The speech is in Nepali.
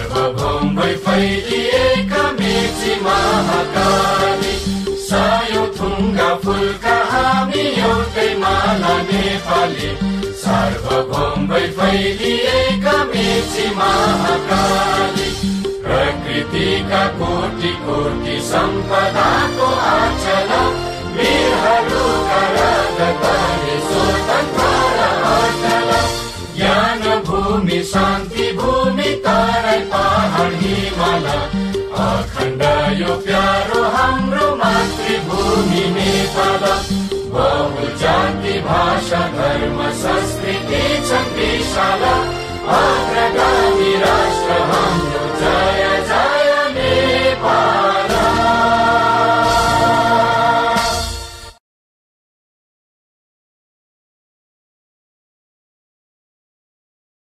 सार्वभौम भई फैलिएका मेची महाकाली, सयौं थुङ्गा फुलका हामी एउटै माला नेपाली। सार्वभौम भई फैलिएका मेची महाकाली, प्रकृतिका कोटि कोटि सम्पदाको आचल, वीरहरूका रगतले स्वतन्त्र र अचल। ज्ञान भूमि शान्ति भूमि तराई पहाड हिमाल, अखण्ड यो प्यारो हाम्रो मातृभूमि नेपाल। बहु जाति भाषा धर्म संस्कृति छन् विशाल,